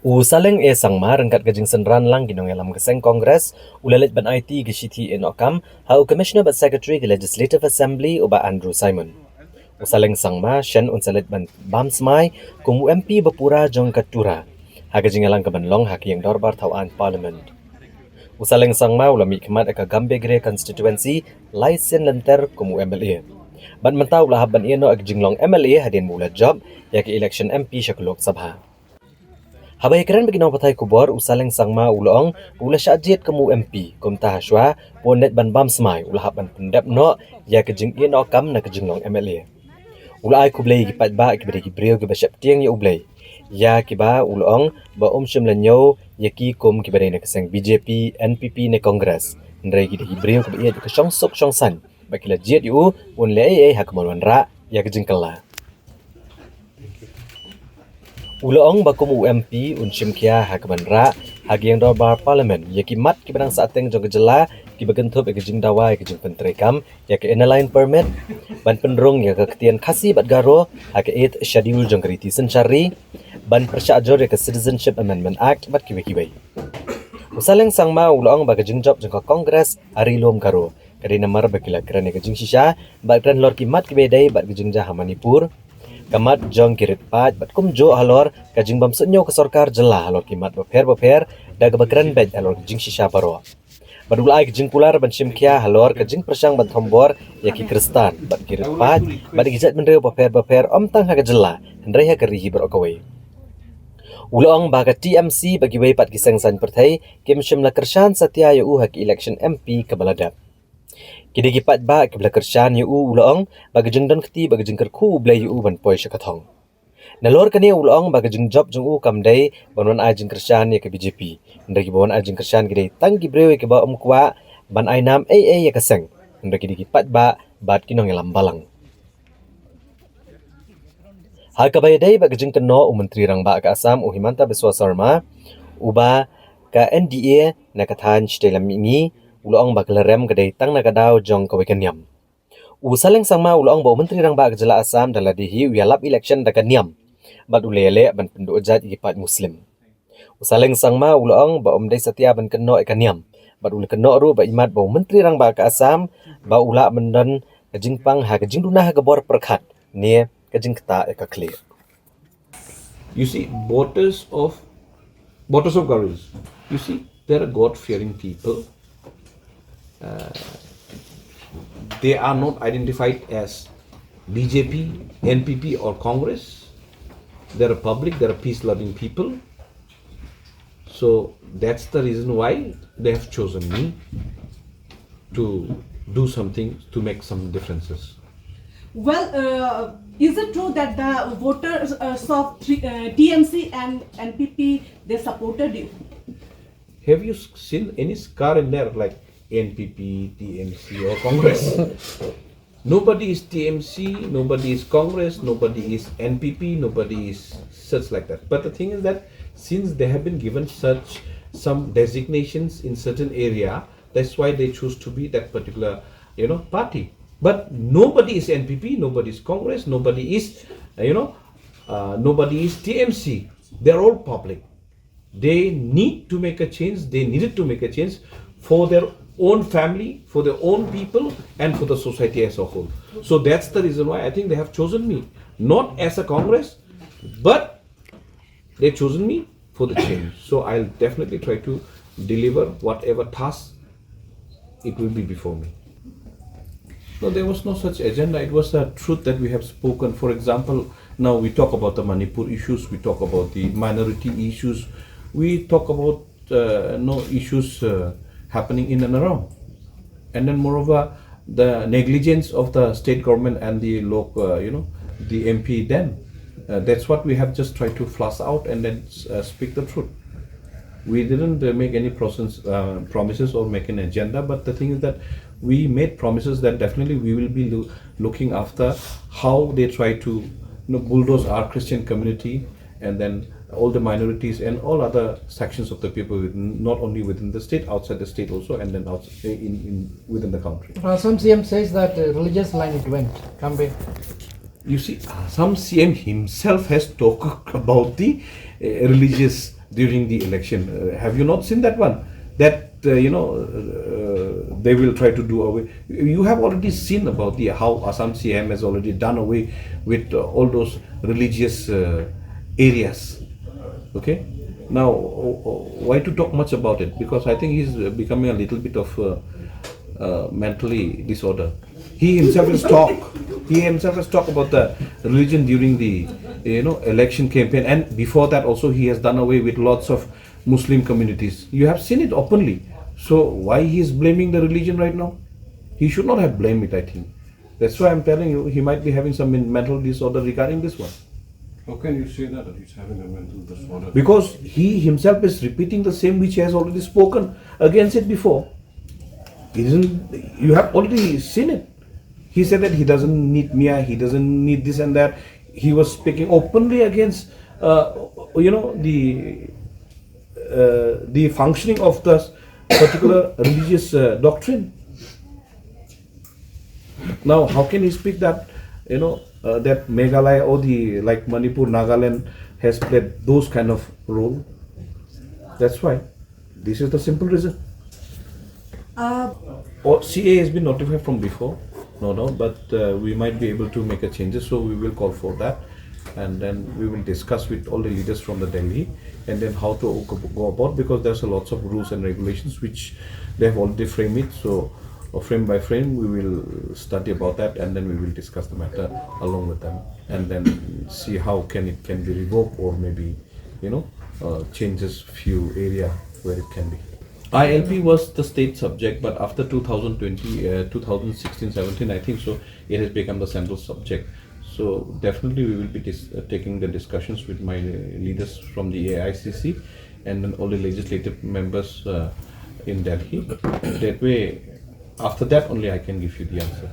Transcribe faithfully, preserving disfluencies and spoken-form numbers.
U Saleng A Sangma ryngkat ka jingsynran lang ki nongïalam ka seng Congress u la leit ban aiti ka shithi ïehnoh kam ha u Commissioner bad Secretary ka Legislative Assembly u Bah Andrew Simon. U Saleng Sangma shen un sa leit ban bam smai kum u M P ba pura jong ka Tura ha ka jingïalang ka ban long ha ka ïing dorbar thaw aiñ Parliament. U Saleng Sangma u la mih khmat ha ka Gambegre constituency lai sien lynter kum u M L A. Bad mynta u la hap ban ïehnoh ka jinglong M L A hadien ba u la jop ïa ka election M P sha ka Lok Sabha. Haba ïakren bad ki nongpathai khubor, u Saleng Sangma u la ong ba u la shah jied kum u M P, kumta hashwa ba un leit ban bam smai u la hap ban pyndep noh ïa ka jingïehnoh kam na ka jinglong M L A. U la ai khublei ïa ki paidbah kiba dei ki briew kiba sheptieng ïa U Blei, ïa kiba u la ong ba um shym la ñiew ïa ki kum kiba dei na ka seng B J P, N P P ne Congress. Hynrei ki dei ki briew kiba ïeit ïa ka shongsuk shongsaiñ bad ki la jied ïa u ba un leh ei ei ha ka mon wanrah ïa ka jingkylla. U la ong ba kum u M P un shim khia ha ka ban rah ha ka ïing dorbar Parliament ïa ki mat kiba dang sahteng jong ka jylla kiba kynthup ïa ka jingdawa ïa ka jingpyntreikam ïa ka Inner Line Permit, ban pynrung ïa ka ktien Khasi bad Garo ha ka Eighth Schedule jong ka riti synshar ri, ban pyrshah jur ïa ka Citizenship Amendment Act bad kiwei kiwei. U Saleng Sangma u la ong ba ka jingjop jong ka Congress ha Ri Lum Garo ka dei namar ba ki la kren ïa ka jingshisha bad kren halor ki mat kiba dei bad ka jingjia ha Manipur, ka mat jong ki rit paid bad kumjuh halor ka jingbym suidñiew ka sorkar jylla halor ki mat bapher bapher da kaba kren beit halor ka jingshisha baroh. Bad u la ai ka jingkular ban shim khia halor ka jingpyrshang ban thombor ïa ki Khristan bad ki rit paid bad ki jaitbynriew bapher bapher ym tang ha ka jylla hynrei ha ka ri hi baroh kawei. U la ong ba ka T M C bad kiwei pat ki seng saiñ pyrthei kim shym la kyrshan satia ïa u ha ka election M P kaba la dep. Ki dei ki paidbah kiba la kyrshan ïa u, u la ong, ba ka jingdon kti bad ka jingkyrkhu U Blei ïa u ban poi sha ka thong. Nalor kane u la ong ba ka jingjop jong u kam dei ban wan ai jingkyrshan ïa ka B J P. Hynrei kiba wan ai jingkyrshan ki dei tang ki briew ïa kiba ym kwah ban ai nam ei ei ïa ka seng, hynrei ki dei ki paidbah bad ki nongïalam balang. Ha kaba ïadei bad ka jingkynnoh u Myntri Rangbah ka Assam u Himanta Biswa Sarma, uba ka N D A na ka thaiñ Shitailam Mihngi, u la ong ba ka la rem ka dei tang na ka daw jong kawei ka niam. U Saleng Sangma u la ong ba u Myntri Rangbah ka jylla Assam da lade hi u ïalap election da ka niam bad u la ïaleh ban pynduh jait ïa ki paid Muslim. U Saleng Sangma u la ong ba um dei satia ban kynnoh ïa ka niam bad u la kynnoh ruh ba imat ba u Myntri Rangbah ka Assam ba u lah ban don ka jingpang ha ka jingduna ha ka bor pyrkhat ne ka jingktah ïa ka khlieh. You see, voters of voters of Garos, you see, they're God-fearing people. Uh, they are not identified as B J P, N P P, or Congress. They're a public, they're a peace-loving people. So that's the reason why they have chosen me to do something, to make some differences. Well, uh, is it true that the voters uh, of three, uh, T M C and N P P, they supported you? Have you s- seen any scar in there, like N P P, T M C, or Congress? Nobody is T M C, nobody is Congress, nobody is N P P, nobody is such like that. But the thing is that since they have been given such some designations in certain area, that's why they choose to be that particular, you know, party. But nobody is N P P, nobody is Congress, nobody is, uh, you know, uh, nobody is T M C. They're all public. They need to make a change. They needed to make a change for their own family, for their own people, and for the society as a whole. So that's the reason why I think they have chosen me, not as a Congress, but they've chosen me for the change. So I'll definitely try to deliver whatever task it will be before me. No, there was no such agenda. It was the truth that we have spoken. For example, now we talk about the Manipur issues, we talk about the minority issues, we talk about uh, no issues uh, happening in and around. And then, moreover, the negligence of the state government and the local, uh, you know, the M P then. Uh, that's what we have just tried to flush out and then uh, speak the truth. We didn't uh, make any process, uh, promises or make an agenda, but the thing is that we made promises that definitely we will be loo- looking after how they try to, you know, bulldoze our Christian community and then all the minorities and all other sections of the people, within, not only within the state, outside the state also, and then outside in, in within the country. Assam C M says that uh, religious line it went. Kambe. You see, Assam C M himself has talked about the uh, religious during the election. Uh, have you not seen that one? That uh, you know uh, they will try to do away. You have already seen about the how Assam C M has already done away with uh, all those religious uh, areas. Okay, now uh, why to talk much about it? Because I think he's uh, becoming a little bit of uh, uh, mentally disorder. He himself has talked. He himself has talked about the religion during the you know election campaign, and before that also he has done away with lots of Muslim communities. You have seen it openly. So why he is blaming the religion right now? He should not have blamed it, I think. That's why I'm telling you, he might be having some men- mental disorder regarding this one. How can you say that, that he's having a mental disorder? Because he himself is repeating the same which he has already spoken against it before. Isn't you have already seen it? He said that he doesn't need Mia, he doesn't need this and that. He was speaking openly against, uh, you know, the uh, the functioning of the particular religious uh, doctrine. Now, how can he speak that, you know, uh, that Meghalaya or the like Manipur, Nagaland has played those kind of role? That's why. This is the simple reason. Uh, Or C A has been notified from before, no doubt, but uh, we might be able to make a changes, so we will call for that, and then we will discuss with all the leaders from the Delhi, and then how to go about, because there's a lots of rules and regulations which they have already framed it. So, uh, frame by frame, we will study about that, and then we will discuss the matter along with them, and then see how can it can be revoked or maybe you know uh, changes few area where it can be. I L P was the state subject, but after two thousand twenty, uh, two thousand sixteen seventeen, I think so, it has become the central subject. So definitely we will be dis- uh, taking the discussions with my leaders from the A I C C and then all the legislative members uh, in Delhi. That way, after that only I can give you the answer.